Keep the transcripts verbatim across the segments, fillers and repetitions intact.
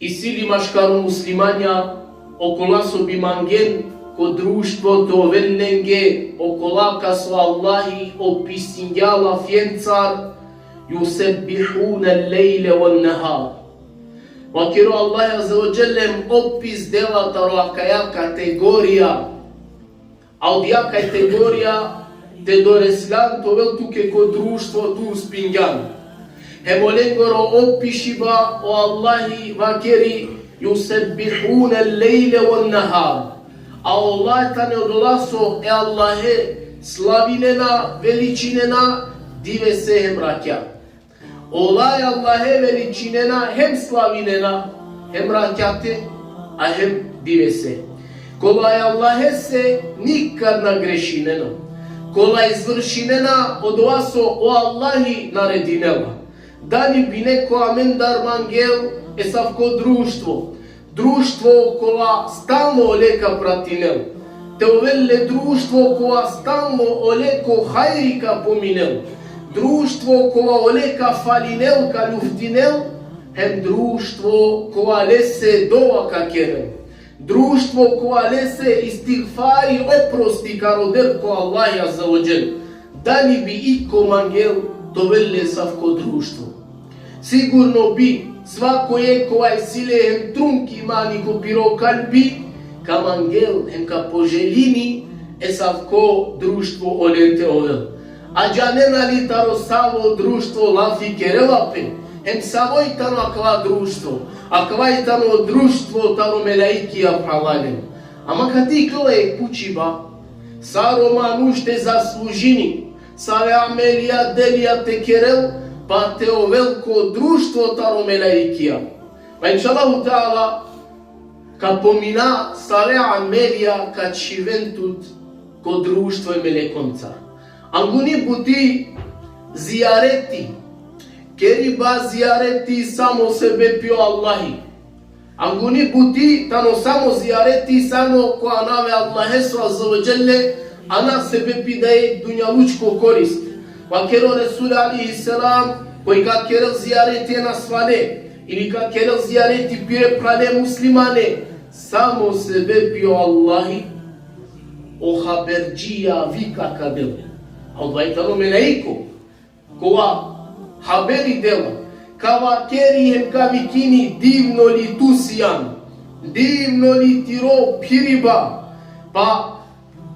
Isi li maškaro muslimanja okola so bi mangen ko društvo te ovel lenge, okola kas o Allahi opisingja lafencar: يسبحون الليل والنهار. Vakeri o Allahi Azze ve Dželle hem opis dela taro akaja kategorija. A odija kategorija te doreslan te ovel tuke ko društvo, tu uspingjan. Hem olengoro opišiba o Allahi vakeri: يسبحون الليل والنهار. A ola tane odola so e Allahe slavinena, veličinena divese hem rakja. Ola e Allahe veličinena hem slavinena, hem rakjate, a hem divese. Kola e Allahese nikad na grešinena. Kola izvršinena odova so o Allahi naredinela. Dali bi neko amendar mangel esavko društvo, društvo kova stalno ole ka pratinel. Te ovel le društvo kova stalno ole ko hajri ka pominel. Društvo kova ole ka falinel, ka luftinel, hem društvo kova lese dova ka kerel. Društvo kova lese istigfari, oprosti ka roder ko Allahi Azze ve Dželle. Dali bi iko mangel te ovel le esavko društvo? Sigurno bi. Svako jekh kova isi le hem trunki imani ko piro kalbi, ka mangel hem ka poželini esavko društvo ole te ovel. A džanena li taro savo društvo lafi kerela pe, hem savo i tano akava društvo? Akava i tano društvo taro melaikija, phralalen. Ama kate iklola jekh pučiba: sar o manuš te zaslužini save amelija, delija te kerel, pa te ovel ko društvo taro melaikija? Pa inšallahu teala ka pomina save amelija ka čhiven tut ko društvo e melekonca. Anguni buti zijareti, keriba zijareti samo sebepi o Allahi. Anguni buti tano samo zijareti samo ko anav e Allaheso Azze ve Dželle, a na sebepi daje dunjalučko korist. Vakeri o Resul alejhi selam: koj ka kerel zijareti e nasvale, ili ka kerel zijareti pire phrale muslimane, samo sebepi o Allahi, o haberdžija vika ka del. A odova i tano melaiko kova haberi dela, ka vakeri hem ka vikini: divno li tu sijan, divno li tiro phiriba, pa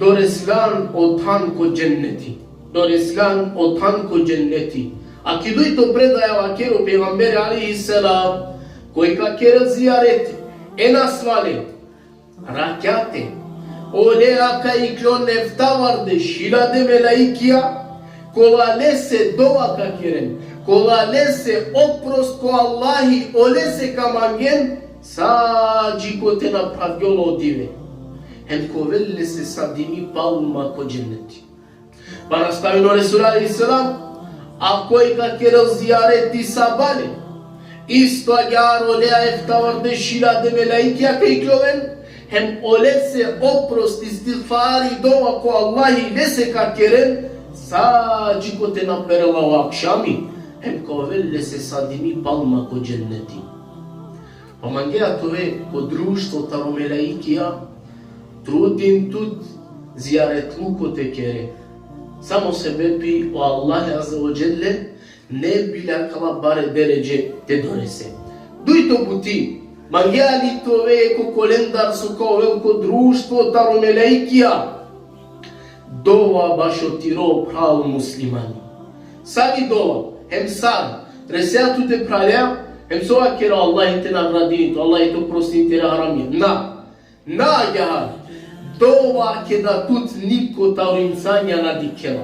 doreslan o than ko dženneti. Doreslan o than ko dženneti. A ki dujto predaja vakeri o pejgamberi alejhi selam: koj ka kerel zijareti e nasvale, rakjate, olea ka iklon eftavardeš hiljade melaikija, kola lese dova ka keren, kola lese oprost ko Allahi olese ka mangen, sa džikote na phravgjola o dive. Hem ka ovel lese sadimi palma ko dženneti. Pa nastavini o Resul alejhi selam: a koj ka kerel zijareti sabale, isto agjaar olea eftavardeš hiljade melaikija ka ikloven, hem olese oprost, istigfari, dova ko Allahi lese ka keren, sa džikote na perela o akšami, hem ka ovel lese sadimi palma ko dženneti. Pa mangea te ove ko društvo taro melaikija, trudin tut zijaretluko te kere. Samo sebepi o Allahi Azze ve Dželle, ne bi li akala bare deredže te dorese. Dujto buti, mangea li te ove jekh okolendar so ka ovel ko društvo taro melaikija? Dova bašo tiro phral muslimani. Savi dova, hem sar, resea tut e phralea, hem so vakera: Allahi te nagradini tut, Allahi te oprostini tere haramija. Na. Na agjaar. Dova keda tut niko taro insanja na dikhela.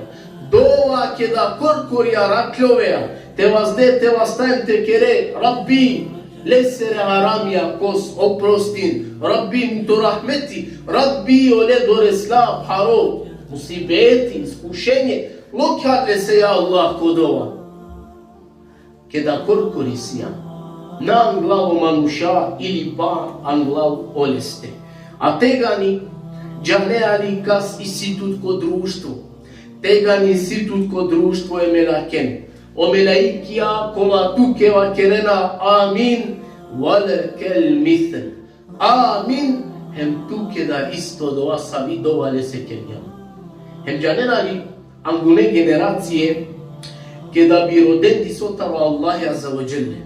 Dova keda korkori arakljovea, te vazde, te vastaja hem te kere: Rabbi, lesere haramija kos oprostin, Rabbi, mito rahmeti, Rabbi, ole doresla pharo musibeti, iskušenje, lokjar lese, ja Allah, ko dova. Keda korkori sijan, na anglal o manuša ili pa anglal oleste. A tegani, džanea li kas isi tut ko društvo? Tegani isi tut ko društvo e melaken. O melaikija kola tuke vakerena amin, Ve lekel misl. Amin, hem tuke da isto dova, savi dova lese kergjan. Hem džanena li angune generacije, keda bi roden diso taro Allahi Azze ve Dželle,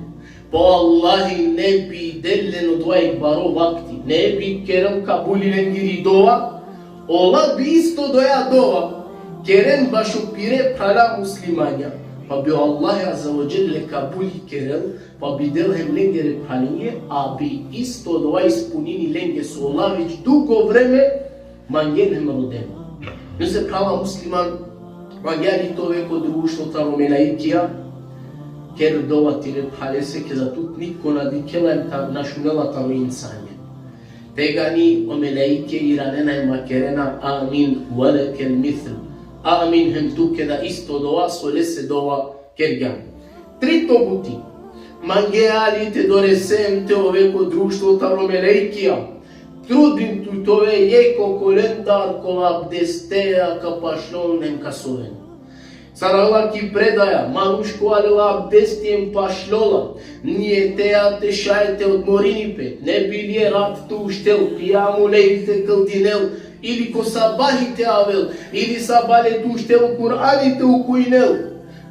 pa o Allahi ne bi del len odova jekh baro vakti, ne bi kerel kabuli lengiri dova, ola bi isto doja dova keren bašo pire phrala muslimanja, pa bi o Allahi Azze ve Dželle kabuli kerel, pa bi del hem lengere phralenge, a bi isto dova ispunini lenge so ola već dugo vreme mangen hem roden. Nuse, phrala musliman, mangea li te ove ko društvo taro melaikija, ker dova tire phralese, keda tut niko na dikhela hem ta-, na šunela taro insanja. Tegani o melaike iranena hem vakerena: Amin, ve lekel misl. Amin, hem tuke da isto dova so lese dova kergjan. Trito buti. Mangea li te dorese hem te ove ko društvo taro melaikija, trudin tut te ove jekh okolendar kova abdestea ka pašlon hem ka soven. Sar avela ki predaja, manuš kova lela abdesti hem pašlola, nijetea te šaj te odmorini pe, ne bi li e rat te uštel, kijamul lejl te kldinel, ili ko sabahi te avel, ili sabale te uštel Kur'ani te ukujnel.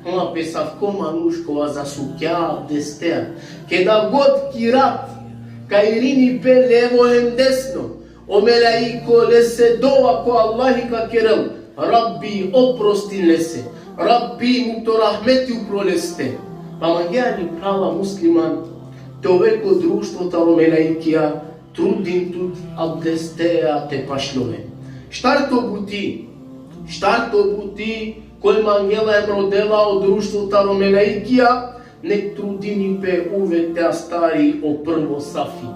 Ama pe savko manuš kova zasukja abdestea, keda god ki rat ka irini pe levo hem desno, o melaiko lese dova ko Allahi ka kerel: Rabbi, oprostin lese, Rabbi, muk to rahmeti upro leste. Pa mangea li, phrala musliman, te ove ko društvo taro melaikija, trudin tut abdestea te pašlove. Štarto buti, štarto buti, koj mangela hem rodela o društvo taro melaikija, nek trudini pe uvek te astari o prvo safi.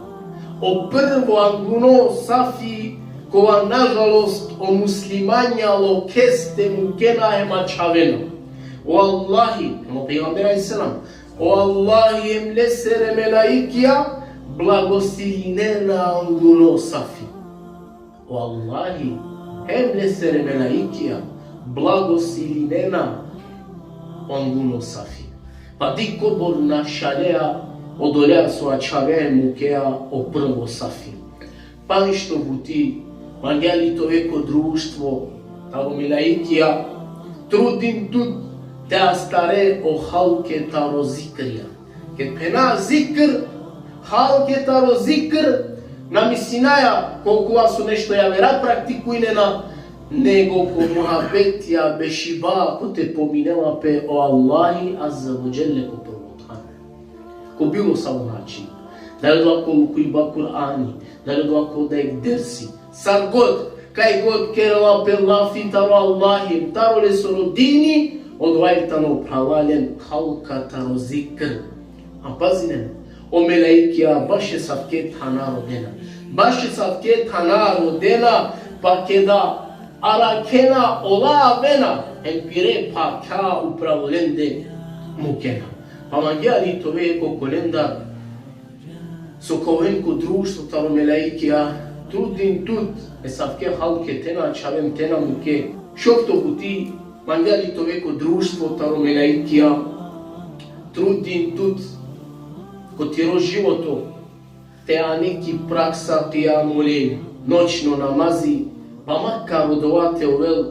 O prvo anguno safi, kova nažalost o muslimanja lokheste mukena hem ačhavena. O Allahi, hem o pejgamber alejhi selam, o Allahi hem lesere melaikija blagosilinena anguno safi. O Allahi hem lesere melaikija blagosilinena anguno safi. Pa dikh kobor našalea odolea so ačhavea hem mukea o prvo safi. Pandžto buti, mangea li te ove ko društvo taro melaikija, trudin tut te astare o halke taro zikrija. Ked phena zikr, halke taro zikr, na mislinaja ko kova so nešto javera praktikujnena, nego ko muhabetija, bešiba, kote pominela pe o Allahi Azze ve Dželle ko prvo than. Ko bilo savo način. Dali odova ko lukujba Kur'ani, dali odova ko da jekh dersi, sar god, kaj god kerela pe lafi taro Allahi, taro lesoro dini, odova tano, phralalen, halka taro zikr. A pazinen, o melaikija baš esavke thana rodena. Baš esavke thana rodena, pa keda arakhena, ola avena, hem pire phakha upral lende mukena. Pa mangea li te ove ko kolendar so ka oven ko društvo taro melaikija, trudin tut esavke halke te na ačhaven, te na muke. Šovto buti, mangea li te ove ko društvo taro melaikija, trudin tut ko tiro životo te ane ki praksa kijamul lejl, noćno namazi, pa makar odova te ovel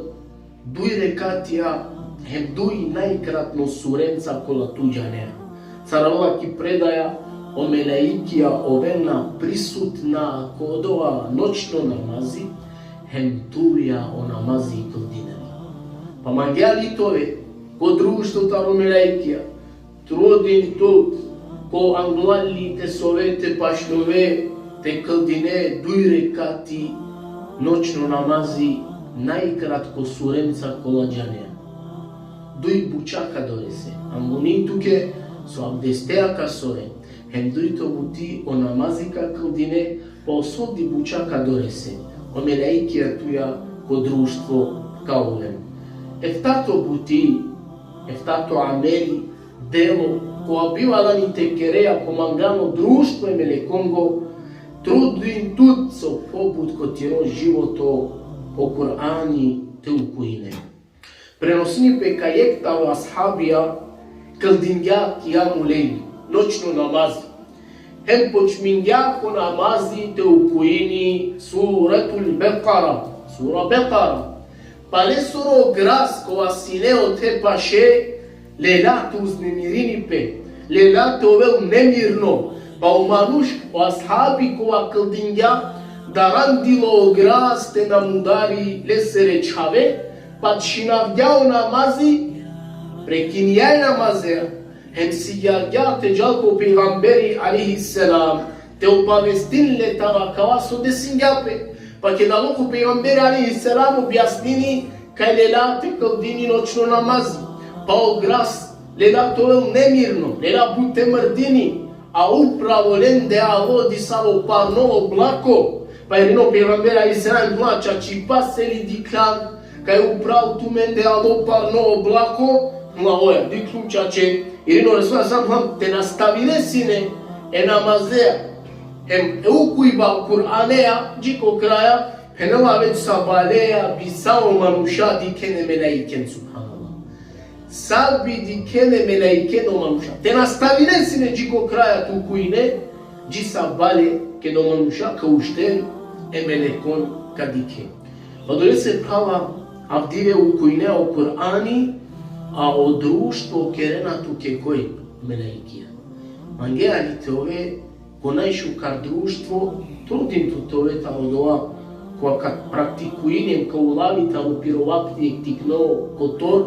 duj rekatija, hem duj najkratno surenca kola tu džanea. Sar avela ki predaja, o melaikija ovena prisutna ko odova noćno namazi, hem tuja o namazi kldinena. Pa mangea li te ove ko društvo taro melaikija, trudin tut, ko anglal li te sove, te pašlove, te kldine duj rekati noćno namazi, najkratko surenca kola džanea. Duj buča ka dorese, anguni tuke so abdestea ka sove, hem dujto buti, o namazi ka kldine, pa o soldi buča ka dorese, o melaikija tuja ko društvo ka oven. Eftato buti, eftato ameli, delo, kova bi valjani te kere ako mangan o društvo e melekongo, trudin tut so pobut ko tiro životo o Kur'ani te ukujine. Prenosini pe kaj jekh taro ashabija kldingja kijamul lejl, noćno namazi. Hem počmingja ko namazi te ukujini Suratul Bekara, sura Bekara. Pale soro gras kova sine ote paše, lela te uznemirini pe, lela te ovel nemirno, pa o manuš, o ashabi kova kldingja, darandilo o gras te na mudari lesere čhave, pa čhinavgja o namazi, prekinja e namazea, hem sigjargja te džal ko pejgamberi alejhi selam, te obavestin le taro akava so desingja pe. Pa keda alo ko pejgamberi alejhi selam objasnini kaj lela te kldini noćno namazi. Pa o gras lela te ovel nemirno, lela but te mrdini, a upravo lende alo disavo parno oblako. Pa irini o pejgamberi alejhi selam, phenela, čačipa se li dikhljan kaj upravo tumende alo parno oblako? Phenela, oja, dikhlum čače. Irini o Resul alejhi selam, phenela, te nastavine sine e namazea hem e ukujba Kur'anea dži ko kraja, phenela, već sabaleja bi sa o manuša dikhena e melaiken, subhanallah. Sa bi dikhena e melaiken o manuša. Te nastavine sine dži ko kraja te ukujine, dži sabale keda o manuša ka ušten, e melekon ka dikhen. Pa odolese, phrala, avdive ukujinea o Kur'ani, a o društvo kerena tuke koj? Melaikija. Mangea li te ove ko najšukar društvo, trudin tut te ove taro odova kova ka praktikujini hem ka ulavi taro piro vakti jekh tikno kotor,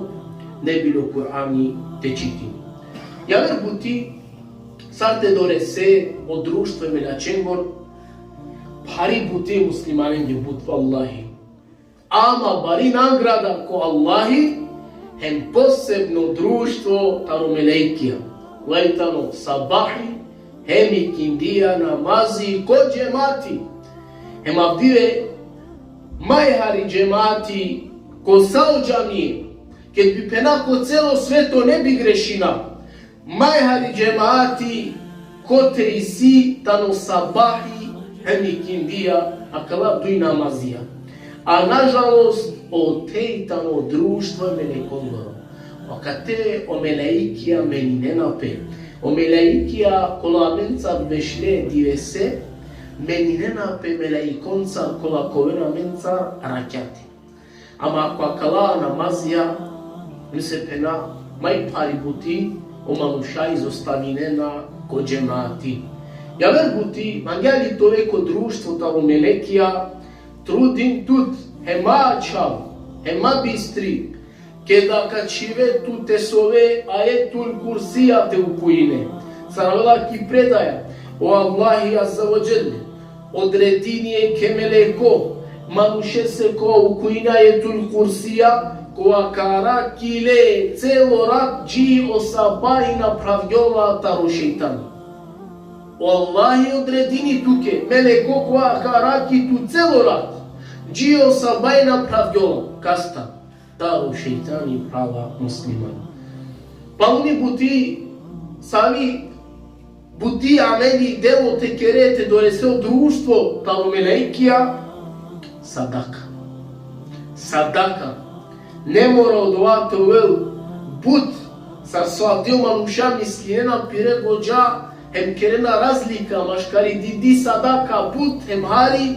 ne bi li o Kur'ani te čitini. Javer buti, sar te dorese o društvo e melačengoro, phari buti muslimanenge but, vallahi. Ama bari nagrada ko Allahi, hem posebno društvo taro melaikija. Koj tano sabahi hem ikindija namazi ko džemati. Hem avdive majhari džemati ko sa o džamije. Ked bi phena ko celo sveto, ne bi grešina. Majhari džemati kote isi tano sabahi hem ikindija, akala duj namazija. A nažalost, otej tano društvo e melekongoro. Akate o melaikija meninena pe. O melaikija kola amencar bešle divese, meninena pe melaikoncar kola ka oven amencar rakjati. Ama ko akala namazija, mi se phena, majphari buti, o manuša izostavinena ko džemati. Javer buti, mangea li te ove ko društvo taro melekija, trudin tut, hem ma ačhal, hem ma bistri, keda ka čhive tut te sove, Ajetul Kursija te ukujine. Sar avela ki predaja, o Allahi Azze ve Dželle odredini jekhe meleko manušese kova ukujini Ajetul Kursija, kova ka araki le celo rat dži o sabahi na phravgjola taro šejtani. O Allahi odredini tuke meleko kova ka araki tut celo rat dži o sabahi na phravgjola. Kastar? Taro šejtani, phrala musliman. Paluni buti, savi buti, ameli, delo te kere te dorese o društvo taro melaikija? Sadaka. Sadaka. Ne mora odova te ovel but, sar so avdive manuša mislinena pire godža, hem kerena razlika maškari dindi sadaka but hem hari.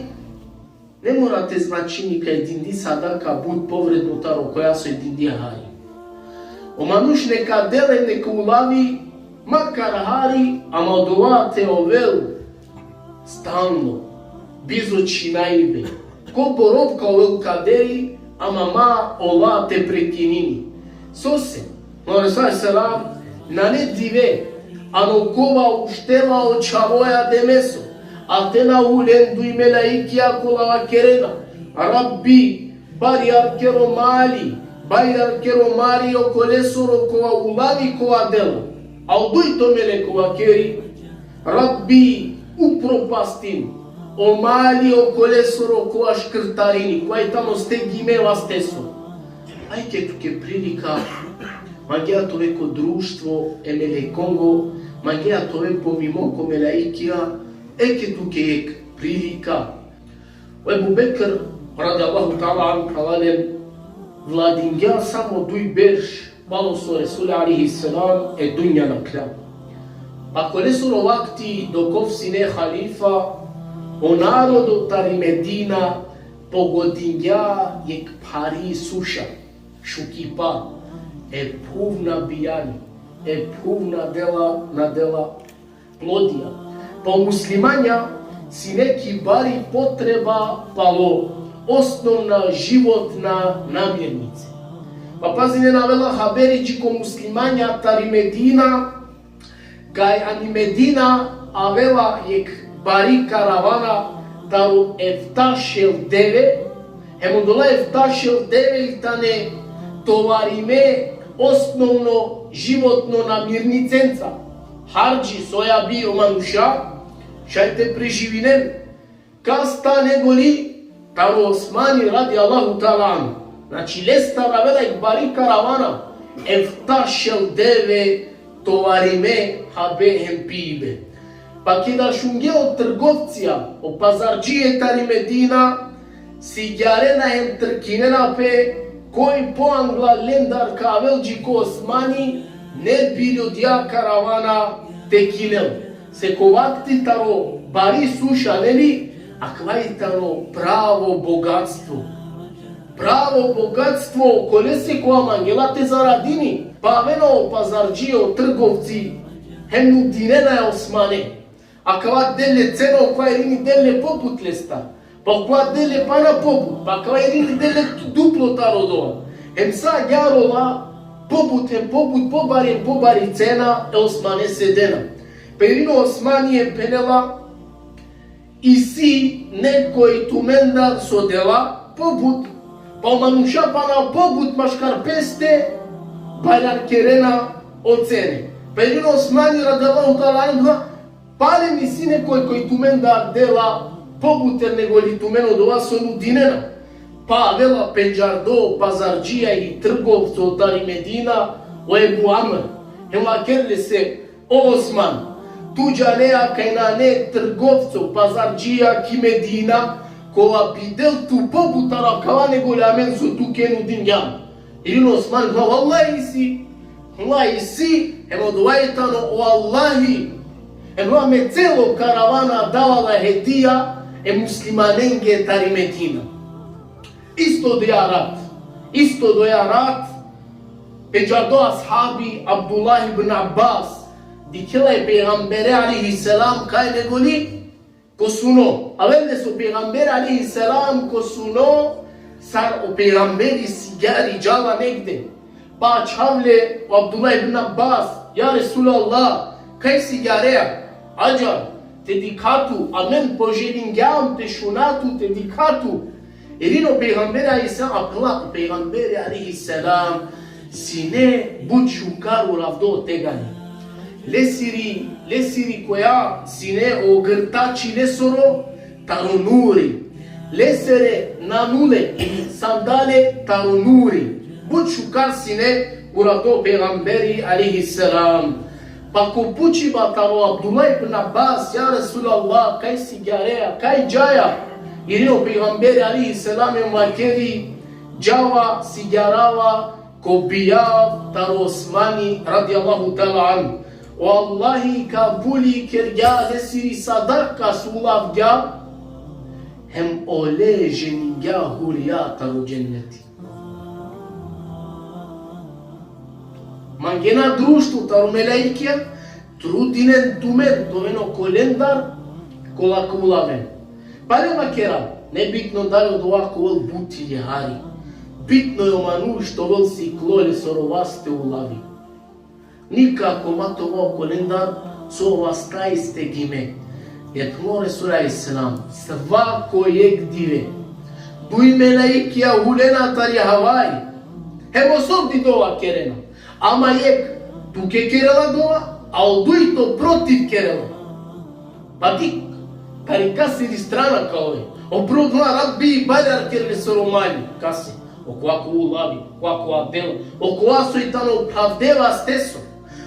Ne mora te značini kaj dindi sadaka but povredno taro koja so dindi hari. O manuš neka del, neka ulavi makar hari, ama odova te ovel stalno, bizo čhinaibe. Kobor ov ka ovel kaderi, ama ma ola te prekinini. Sose? O Resul selam, nane dive ano kova uštela o čhavo e Ademeso, a te na ulen duj melaikija kola vakerena: Rabbi, barijarker o mali, barijarker o mali okolesoro kova ulavi, kova dela. A o dujto meleko vakeri: Rabbi, upropastin o mali okolesoro kova škrtarini, kova i tano stegime vasteso. Ajke tuke prilika, mangea te ove ko društvo e melekongo, mangea te ove pomimo ko melaikija, eke tuke jekh prilika. O Ebu Bekr, radijallahu ta'ala anhu, phralalen, vladingja samo duj berš, palo so Resul alejhi selam e dunja nakhla. Pa kolesoro vakti dok ov sine halifa, o narodo tari Medina pogodingja jekh phari suša, šukipa, e phuv na bijani, e phuv na dela, na dela plodija. Pa o muslimanja sine ki bari potreba palo osnovna životna namirnice. Pa pazinen, avela haberi dži ko muslimanja tari Medina, kaj ani Medina avela jekh bari karavana taro efta šel deve, hem odola efta šel deve i tane tovarime osnovno životno namirnicenca. Hardži, sojabi, o manuša šaj te preživinen. Kas ta nego li? Taro Osmani radijallahu ta'ala anhu. Znači, lestar avela jekh bari karavana, efta šel deve tovarime habe hem pibe. Pa keda šunge o trgovcija, o pazardžije tari Medina, sigjarena hem trkinena pe, koj po angla lendar ka avel dži ko Osmani, ne bi li odija karavana te kinel. Se ko vakti taro bari suša, neli, akava i tano pravo bogatstvo. Pravo bogatstvo, kolese kova mangela te zaradini. Pa avena o pazardžije, o trgovci, hem nudinena e Osmane. Akava del le cena, okova irini del le pobut lestar. Pa okova del le pana pobut, pa akava irini del le duplo taro dova. Hem sa agjaar ola pobut hem pobut, pobari hem pobari cena e Osmanese dena. Pa irini o Osmani hem phenela: Isi nekoj tumendar so dela pobut? Pa o manuša pana pobut maškar peste barjarkerena o cene. Pa irini o Osmani radijallahu ta'ala anhu: Palem isi nekoj koj tumendar dela pobuter nego li tumen odova so nudinena? Pa avela pendžardo pazardžija i trgovco tari Medina, o Ebu Amr. Hem vakerel lese: O Osman, tu džanea kaj nane trgovco, pazardžija ki Medina, kova bi del tu pobut taro akava nego li amen so tuke nudingjam. Irini o Osman: Vallahi isi, vallahi isi, hem odova i tano o Allahi, hem me celo karavana dava la hedija e muslimanenge tari Medina. Isto odoja rat, isto odoja rat, pendžardo ashabi Abdullah ibn Abbas dikhela e pejgambere alejhi selam kaj nego li ko suno. Avela lese o pejgamberi alejhi selam ko suno, sar o pejgamberi sigjari, džala negde. Pa ačhal le o Abdullah ibn Abbas: Ja Resulallah, kaj sigjarea? Adža, te dikha tu, amen poželingjam te šuna tu, te dikha tu. Irini o pejgamberi alejhi selam, akala o pejgamberi alejhi selam sine but šukar uravdo tegani. Lesiri, lesiri koja sine o grtači lesoro taro nuri. Lesere nanule ili sandale taro nuri. But šukar sine uravdo pejgamberi alejhi selam. Pa ko pučiba taro Abdullah ibn Abbas: Ja Resulallah, kaj sigjarea, kaj džaja? Irini o pejgamberi alejhi selam hem vakeri: Džava, sigjarava ko bijav taro Osmani radijallahu ta'ala anhu. O Allahi kabuli kergja lesiri sadaka so ulavgja, hem ole ženingja hurija taro dženneti. Mangena društvo taro melaikija, trudinen tumen te oven okolendar kola ka ulaven. Pale vakera, nebitno dali odova ka ovel but ili hari. Bitno i o manuš te ovel siklo lesoro vaste ulavi. Nikako ma te ova okolendar so vaste stegime. Jer phenela o Resul alejhi selam, svako jekh dive duj melaikija hulena tari havai. Hem o sov di dova kerena. Ama jekh tuke kerela dova, a o dujto protiv kerela. Pa dikh, tari kasiri strana ka ove. O prvo: Rabbi, barjar ker lesoro mali. Kase? Okova kova ulavi, okova kova dela, okova soj tano phravde vasteso.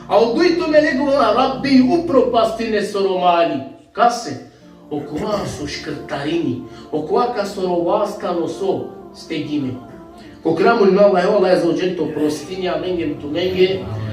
A o dujto melek: Rabbi, upropastin lesoro mali. Kase? Okova so škrtarini, okova kasoro vas tano so stegime. Ko kraj molina o Allah, o Allah azze ve dželle te oprostini amenge hem tumenge.